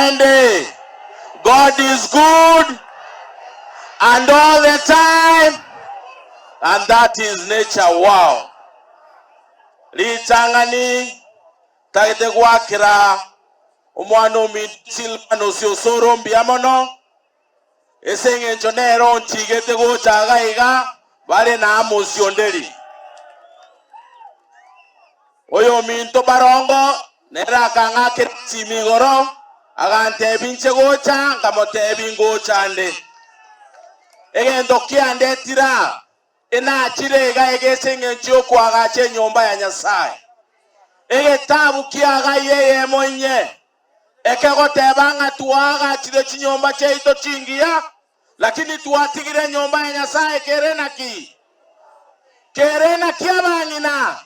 Naende God is good and all the time and that is nature wow. Ritang'ani ntagete goakera omwana ominto Silvanus Osoro mbuya mono ase eng'encho nere onchigete gocha iga iga bare na Amos Onderi. Oyominto barongo nere akang'akera esimi igoro, agantebia inche gocha, nkamotebia ngocha nde. Egento kiandetire aa, enachire iga iga ase engencho y'okoagacha enyomba ya Nyasae. Egetabu ki'Hagai eyemo inye, ekegoteba ng'a twaagachire chinyomba chiaito chingiya, Lakini twatigire enyomba ya Nyasae kere naki? Kere naki abang'ina?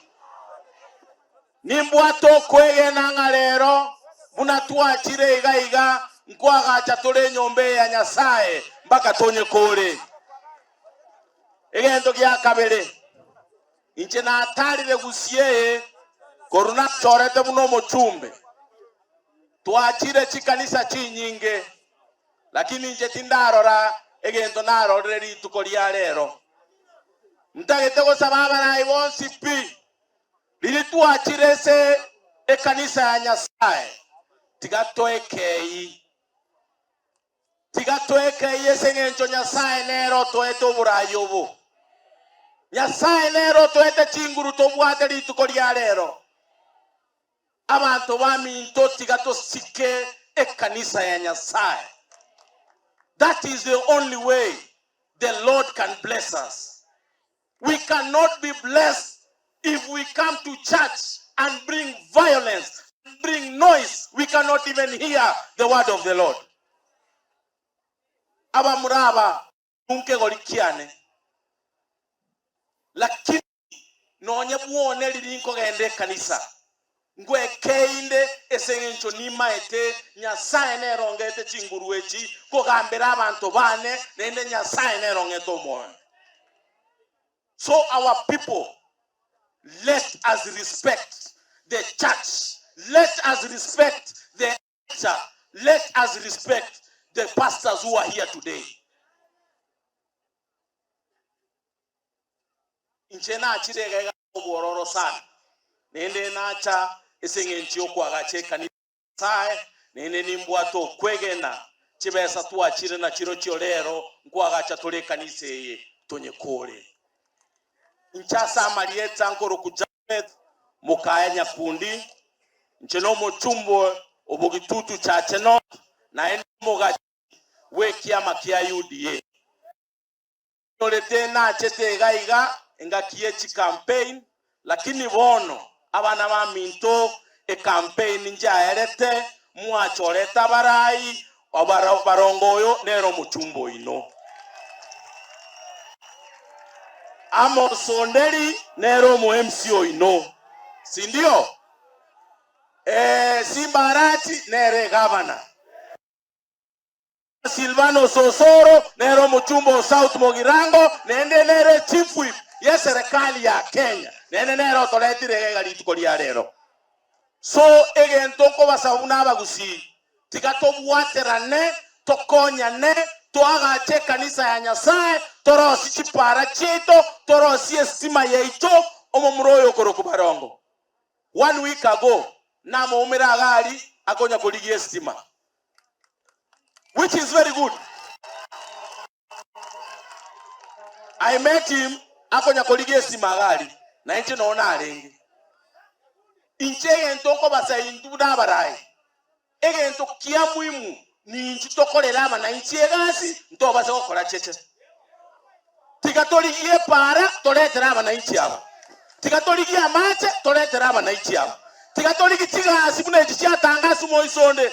Nimbwate okwegena ng'a rero buna twachire iga iga nkoagacha tore enyomba eye ya Nyasae mpaka tonyekore. Egento gia kabere, inche natarire gusii eye korwa nachorete buna omochumbe. Twachire chikanisa chinyinge, Lakini inche tindarora egento narorire rituko ria rero. Ntagete gosaba abarai bonsi pi, riria twachire ase ekanisa ya Nyasae, tiga toekei. Tiga toekei ase eng'encho Nyasae nere otoete oborai obo. Nyasae nere otoete chinguru tobwate rituko ria rero. Abanto baminto tiga tosike ekanisa ya Nyasae. That is the only way the Lord can bless us. We cannot be blessed if we come to church and bring violence, bring noise, we cannot even hear the word of the Lord. Abamura aba nkegori kiane. Lakini Nonye bwone riria nkogenda ekanisa, ngwekeinde ase engencho nimaete Nyasae nere ongete chinguru echi kogambera abanto bane, naende Nyasae nere ong'ete omoyo. So our people, let us respect the church, let us respect the altar, let us respect the pastors who are here today. Inche nachire iga iga obwororo sana, naende nacha ase eng'encho y'okoagacha ekanisa ya Nyasae, naende nimbwate okwegena chibesa twachire nachirochio rero nkoagacha tore ekanisa eye tonyekore. Inche ase amarieta nkorokwa Japheth Mokaya Nyakundi, inche nomochumbe o Bogitutu Chache North, naende omogachi bw'ekiama kia UDA. Nyorete nachete iga iga engaki ye chicampaign lakini bono abana baminto ecampaign njaerete mwachorete abarai barongo oyo nere omochumba oino. Amos Onderi nere omo MC oino sindio? Eeh Simba Arati nere egavana. Silvanus Osoro nere omochumba o South Mugirango naende nere Chief Whip y'eserekari ya Kenya naende nere otoretire iga iga rituko ria rero. So egento nkobasaba buna abagusii tiga tobwaterane tokonyane toagache ekanisa ya Nyasae torosie chipara chiaito torosie estima yaito omomura oyo okorokwa Barongo one week ago namoumere iga aria akonya korigia estima. which is very good. I met him akonya korigia esima iga aria, na inche noo narenge. Inche egento nkobasa intwe buna abarai, egento kia muhimu ninchu tokorere abananchi egasi ntobase gokora cheche. Tiga torigie epaara toretere abananchi aba, tiga torigie amache toretere abananchi aba, tiga torigie chigasi buna echi chiatangasa omoiso onde.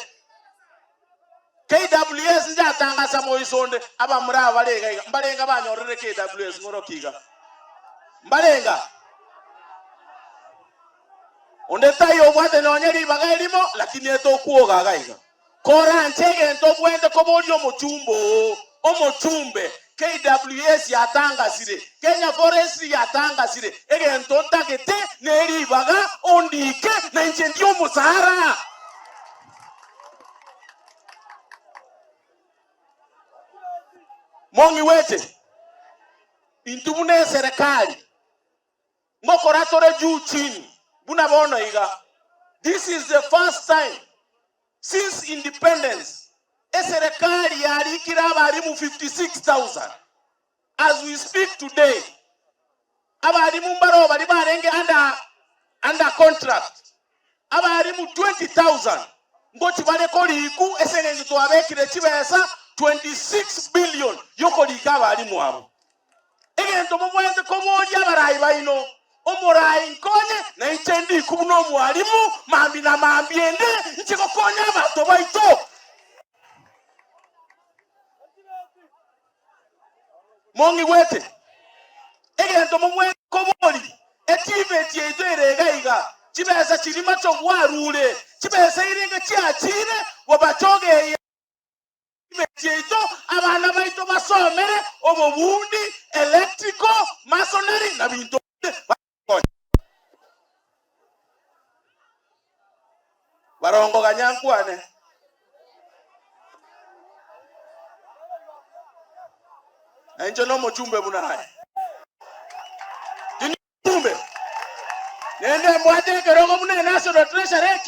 KWS njatangasa moiso onde, abamura aba bare iga iga, mbarenga banyorire KWS ng'oroki iga? Mbarenga? Onde taiyo obwate nonye ribaga erimo, lakini etokwoga iga iga. Koranche egento obwenerete koboria omochumba oo, omochumbe, KWS yatangasire, Kenya Forestry yatangasire, egento ntagete neribaga ondike na inche ndie omosara. Mong'igwete? Intwe buna eserekari ngokora tore juu chini buna bono iga. This is the first time since independence eserekari yarikire abarimu 56,000. As we speak today, abarimu mbaro baria barenge under, under contract, abarimu 20,000 ngochi bare koriku ase eng'encho twabekire chibesa 26 billion yokorika abarimu abo. Egento mobwenerete koboria abarai baino, Omorai nkonye, na inche ndiku buna omwalimu, mambia na mambia ende inche gokonya abanto baito. Mong'igwete? Egento mobwenerete koboria, Etibeti yaito ere iga iga, chibesa chiria macho bwarure, chibesa irenge chiachire, bobachogeye etibeti yaito, abana baito basomere obobundi, electrical, masonry, na binto binde bagokonya. Barongo ganya nkwane. Na inche nomochumbe buna aye. Tindi mochumbe. Naende mbwate ekerogo buna enational treasury.